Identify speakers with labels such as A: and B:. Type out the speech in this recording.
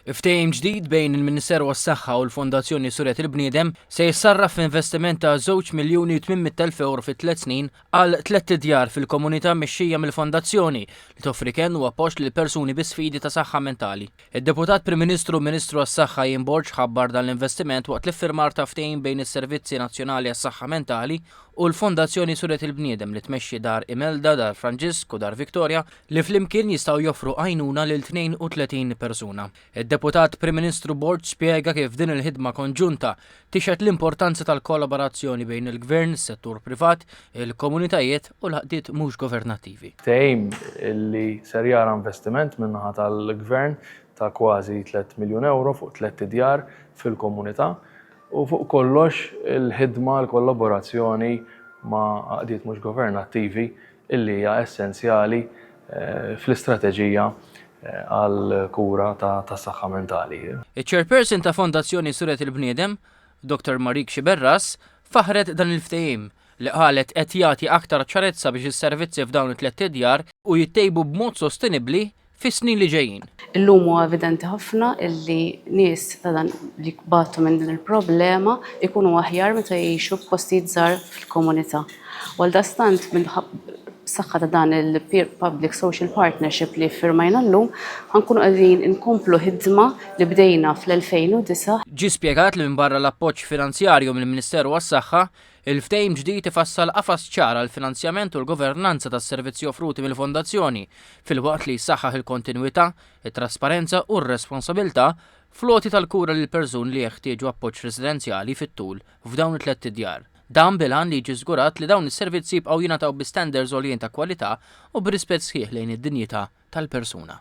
A: Ftehim ġdid bejn il-Ministeru għas-Saħħa u l-Fondazzjoni Suret il-Bniedem se jissarraf f'investiment ta' 2,800,000 ewro fi tlett snin għal tlett idjar fil-komunità mmexxija mill-Fondazzjoni li toffri kenn u appoġġ lil persuni bi sfidi ta' saħħa mentali. Id-Deputat Prim Ministru u Ministru għas-Saħħa Ian Borg ħabbar dan l-investiment waqt l-iffirmar ta' ftehim bejn is-Servizzi Nazzjonali għas-Saħħa Mentali u l-Fondazzjoni Suret il-Bniedem li tmexxi Dar Imelda, Dar Franġisk u Dar Victoria li flimkien jistgħu joffru għajnuna lil 32 persuna. Id-Deputat Prim Ministru Borg spjega kif din il-ħidma konġunta tixhed l-importanza tal-kollaborazzjoni bejn il-Gvern, is-settur privat, il-komunitajiet u l-għaqdiet mhux governattivi.
B: Ftehim li ser jara investiment min-naħa tal-Gvern ta' kważi tlett miljun ewro fuq tlett idjar fil-komunità u fuq kollox il-ħidma, l-kollaborazzjoni ma' għaqdiet mhux governattivi illi hija essenzjali fl-istrateġija għall-kura tas-saħħa mentali.
A: Iċ-Chairperson ta' Fondazzjoni Suret il-Bniedem, Dottor Marique Sciberras, faħħret dan il-ftehim, li qalet qed jagħti aktar ċarezza biex is-servizzi f'dawn it-tlett idjar u jittejbu b'mod sostenibbli fis-snin li ġejjin.
C: Illum huwa evidenti ħafna illi nies ta' dan li jbatu minn din il-problema jkunu aħjar meta jgħixu f'postijiet żgħar fil-komunità. U għaldaqstant bis-saħħa ta' dan il-Public Social Partnership li ffirmajna llum ħa nkunu qegħdin inkomplu ħidma li bdejna fl-2009.
A: Ġie spjegat li minbarra l-appoġġ finanzjarju mill-Ministeru għas-Saħħa, Il-ftehim ġdid ifassal qafas ċar għall-finanzjament u l-governanza tas-servizzi offruti mill-Fondazzjoni, filwaqt li jsaħħaħ il-kontinwità, it-trasparenza u r-responsabilità fl-għoti tal-kura lil persuni li jeħtieġu appoġġ residenzjali fit-tul f'dawn it-tlett idjar. Dan bil-għan li jiġi żgurat li dawn is-servizzi jibqgħu jingħataw bi standards għoljin ta' kwalità u b'rispett sħiħ lejn id-dinjità tal-persuna.